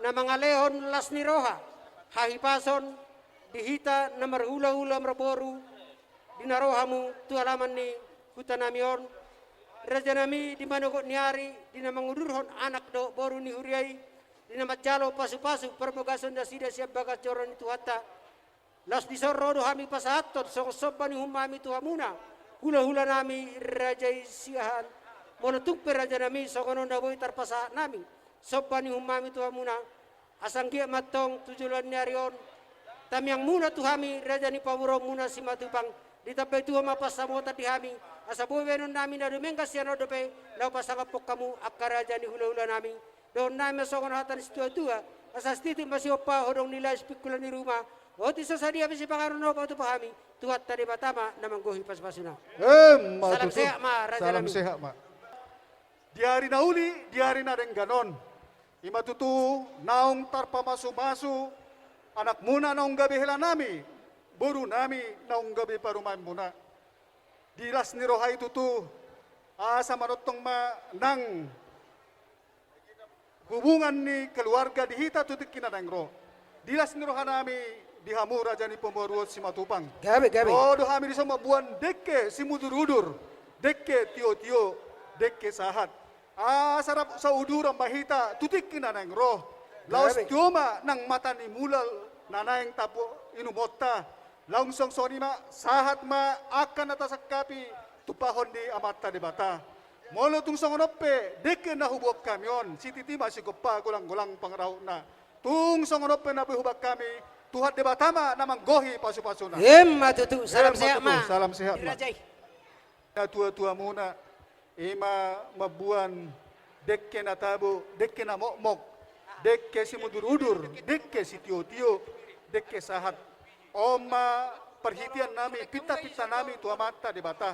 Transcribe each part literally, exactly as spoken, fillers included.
na mangalehon las ni roha, hahipason, di hita na marhulahula marboru, di na ro hamu tu alaman ni hutanami on. Rajanami, di manogot ni ari, di na mangudurhon anak dohot boru ni huria i, di na manjalo pasupasu parbagason nasida sian bagas joro ni Tuhanta, laos dison ro do hami pasahathon songon somba ni uhumnami tu hamuna, hulahulanami raja i Siahaan. Molo tung pe rajanami songon on na boi tarpasahat nami somba ni uhumnami tu hamuna, asa anggiat ma antong tu joloan ni ari on, tangiangmuna tu hami raja ni pamoruonmuna Simatupang, ditambai Tuhan ma pansamotan di hami, asa boi baenonnami na dumenggan sian on dope, laho pasangaphon hamu angka raja ni hulahulanami. Dohononnami ma songon hata ni situatua, asa sititi ma sihompa, hodong ni lae sipingkulan ni ruma, otik so sadia pe sipanganon na hupatupa hami, Tuhanta Debata ma na manggohi pasupasuna. Emma tutu. Salam sehat ma, rajanami. Salam sehat ma. Di ari na uli, di ari na denggan on, i ma tutu naung tarpamasumasu anakmuna naung gabe helanami, borunami naung gabe parumaenmuna. Di las ni roha i tutu, asa manongtong ma nang hubungan ni keluarga di hita tu tingki na naeng ro. Di las ni rohanami di hamu raja ni pamoruon Simatupang. Gabe, gabe. Ro do hami dison mamboan dengke simudurudur, dengke tiotio, dengke sahat. Asa rap sauduran ma hita tu tingki na naeng ro. Laos tio ma nang mata ni mulal na naeng tainumhonta. Laos songon i ma, sahat ma angka na tasangkapi tumpahon ni Amanta Debata. Molo tung songon on pe dengke na huboan hami on, sititi ma sigompa, golanggolang pangarahutna. Tung songon on pe na boi huboan hami, Tuhan Debata ma na manggohi pasupasuna. Emma tutu. Salam sehat ma. Salam sehat ma. Natuatuamuna, i ma mamboan dengke na tabo, dengke na mokmok, dengke simudurudur, dengke sitiotio, dengke sahat. On ma parhiteannami, pintapintanami tu Amanta Debata,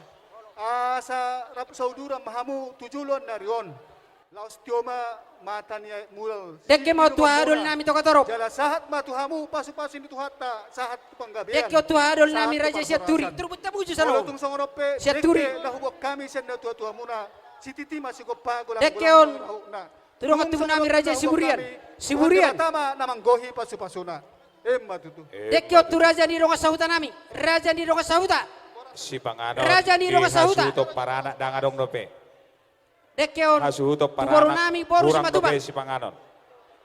asa rap sauduran ma hamu tu joloan ni ari on. Laos tio ma mata ni mulal. Dengke ma on tu haha dolinami Togatorop. Jala sahat ma tu hamu pasupasu ni Tuhanta, sahat tu panggabean. Dengke on tu haha dolinami raja i Sianturi. Turpuk tabuju sano. Molo tung songon on pe dengke na huboan hami sian natuatuamuna, sititi ma sigompa, golanggolang pangarahutna. Dengke on tu dongan tubunami raja i Siburian. Siburian. Tuhan Debata ma na manggohi pasupasuna. Emma tutu. Dengke on tu raja ni dongan sahutanami, raja ni dongan sahuta. Sipanganon. Raja ni dongan sahuta. Hasuhuton paranak ndang adong dope. Dengke on tu borunami boru Simatupang. Hasuhuton paranak, kurang dope sipanganon.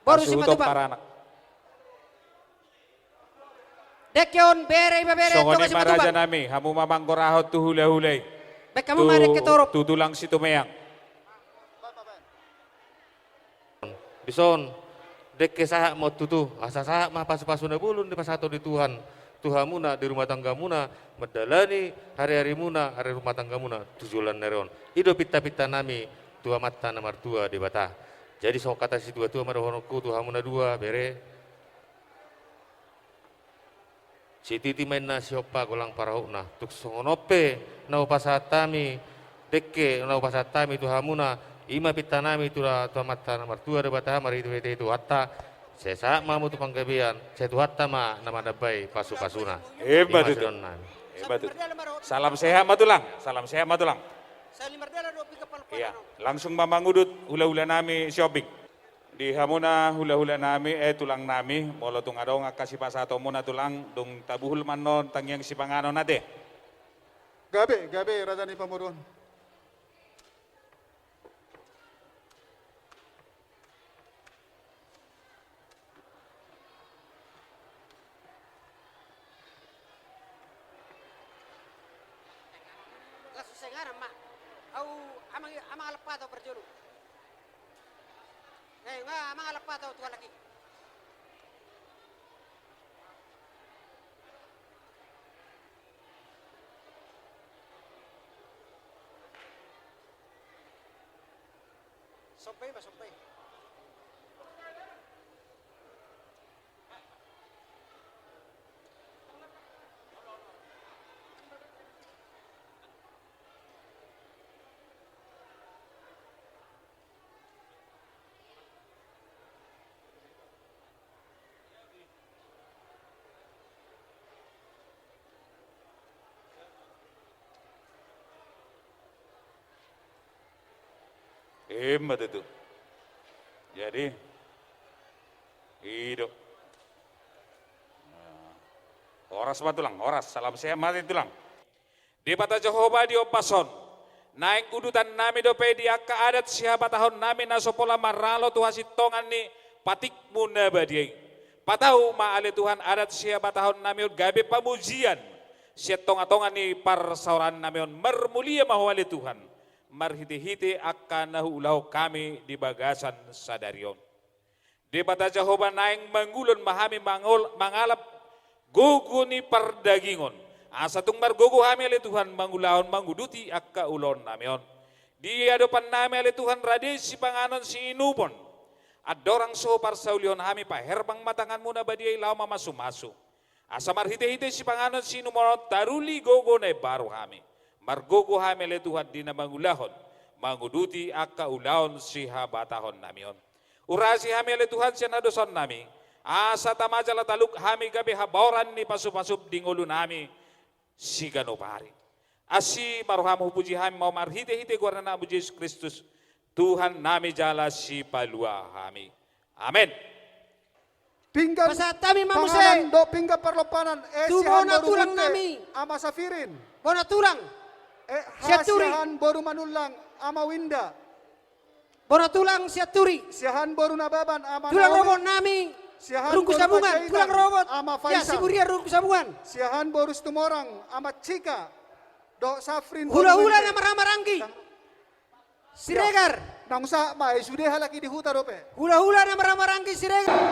Boru Simatupang. Hasuhuton paranak. Dengke on bere, ibebere, songon i ma rajanami, hamu ma manggorahon tu hulahula i. Baen hamu ma dengke torop tu tulang Situmeang. Dison, dengke sahat ma on tutu, asa sahat ma pasupasu na bolon dipasahathon ni Tuhan tu hamuna di rumah tanggamuna, mandalani ariarimuna, ari rumah tanggamuna tu joloan ni ari on. I do pintapintanami tu Amanta na martua Debata. Jadi songon hata situatua ma dohononku tu hamu na dua bere. Sititi ma inna sihompa, golang pangarahutna. Tung songon on pe na hupasahat hami dengke, na hupasahat hami tu hamuna, i ma pintanami tu, tu Amanta na martua Debata, marhitehite Tuhanta. Sai sahat ma hamu tu panggabean, sai Tuhanta ma na manambai pasupasuna. Emma tutu. Emma tutu. Salam sehat ma tulang. Salam sehat ma tulang. Iya, langsung ma mangudut hulahulanami Sihombing. Di hamuna hulahulanami, eh, tulangnami, molo tung adong angka sipasahatonmuna tulang, dung tabuhul ma annon tangiang sipanganon ate. Gabe, gabe, raja ni pamoruon. Langsung sai ngaran ma. Au amang, amang Alampat au parjolo. Eh, nga amang Alampat au tu halak i. Somba i ma, somba i. Emma tutu. Jadi, I do. Horas ma tulang, horas. Salam sehat ma tulang. Debata Jahowa, di ombas on naeng udutan nami dope di angka adat sihabatahon nami na so pola maralo tu hasintongan ni patikmu na badia i. Patau ma ale Tuhan adat sihabatahon nami on gabe pamujian sian tongatonga ni parsaoran nami on. Marmulia ma Ho ale Tuhan marhitehite angka na huulahon hami di bagasan sadari on. Debata Jahowa, naeng mangulon ma hami mangol-, mangalap gogo ni pardagingon, asa tung margogo hami ale Tuhan mangulahon manguduti angka ulaon nami on. Di adopan nami ale Tuhan rade sipanganon siinumon. Andorang so parsaulihon hami, paherbang ma tanganmu na badia i laho mamasumasu, asa marhitehite sipanganon siinumon on taruli gogo na imbaru hami. Margogo hami ale Tuhan di na mangulahon manguduti angka ulaon sihabatahon nami on. Urasi hami ale Tuhan sian hadosaon nami, asa tama jala taluk hami gabe habaoran ni pasupasum di ngolu nami siganup ari. Asi ma roham, hupuji hami ma Ho marhitehite goar ni Anakmu Jesus Kristus, Tuhan nami jala Sipalua hami. Amen. Pinggan panganan dohot pinggan parlompanan, eh, tu bona tulang nami. Ama Safirin. Bona tulang. Eh, sian Turi. Siahaan boru Manullang, Ama Winda. Bona tulang sian Turi. Siahaan boru Nababan, Ama Naomi. Tulang robot nami. Siahaan boru Panjaitan, Ama Faisal. Tulang robot. Ya, Siburian Runggu Sabungan. Siahaan boru Situmorang, Ama Cika. Dohot Safrin boru Hulahula na marhamaranggi. Siregar. Naung sahat ma i sude, halak i di huta dope. Hulahula na marhamaranggi Siregar.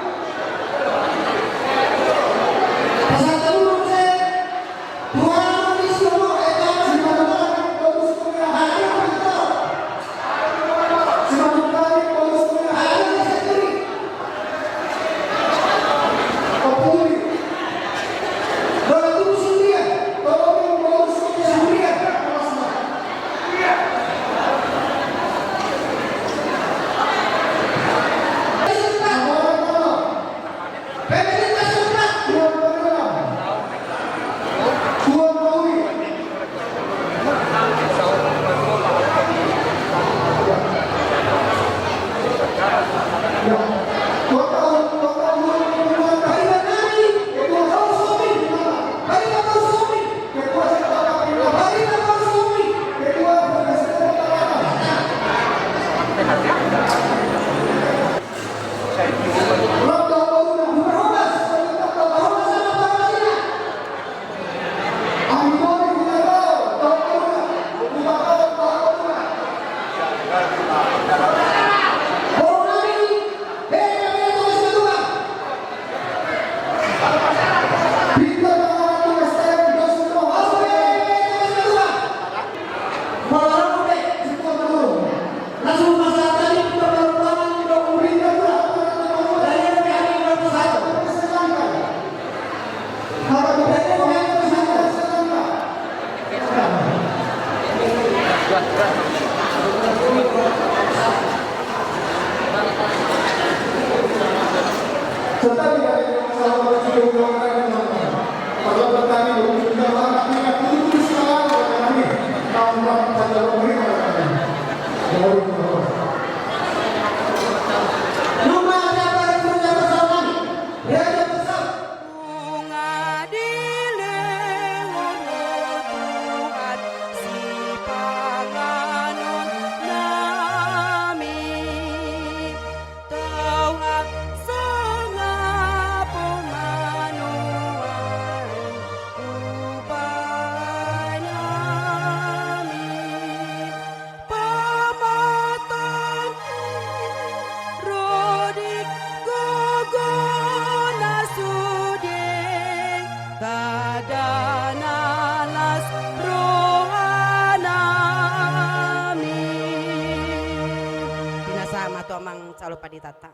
Pinasahat ma tu amang calo panditanta.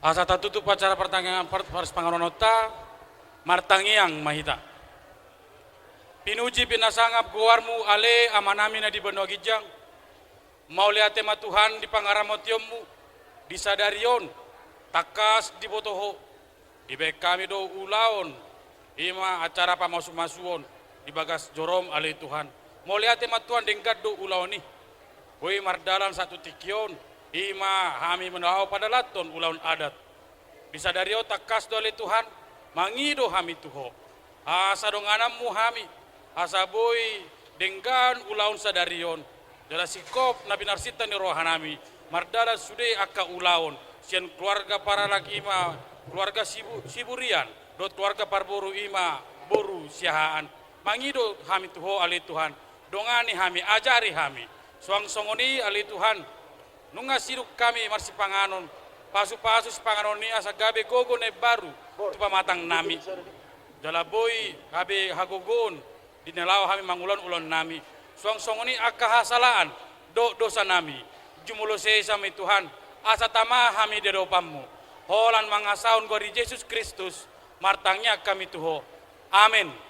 Asa tatutup acara partangiangan par-, parsipanganonta, martangiang ma hita. Pinuji pinasangap goarmu ale Amanami na di banua ginjang. Mauliate ma Tuhan di pangaramotionmu di sadari on, tangkas diboto Ho dibaen hami do ulaon, i ma acara pamasumasuon di bagas jorom ale Tuhan. Mauliate ma Tuhan, denggan do ulaon i. Boi mardalan sahat tu tingki on, I ma hami na laho padalanhon ulaon adat. Di sadari on tangkas do ale Tuhan, mangido hami tu Ho. Asa dongananmu hami, asa boi denggan ulaon sadari on. Jala singkop na pinarsinta ni rohanami, mardalan sude angka ulaon, sian keluarga paranak i ma, keluarga Sibu-, Siburian, dohot keluarga parboru i ma, boru Siahaan. Mangido hami tu Ho ale Tuhan, dongani hami, ajari hami. Suang songon i ale Tuhan, nunga sidung hami marsipanganon, pasu-pasu sipanganon i asa gabe gogo na imbaru tu pamatangnami. Jala boi gabe hagogoon di na laho hami mangulahon ulaonnami. Suang songon i angka hasalaan dohot dosanami, jumolo sesa ma i Tuhan, asa tama hami di adopanmu. Holan mangasahon goar ni Jesus Kristus, martangiang hami tu Ho. Amen.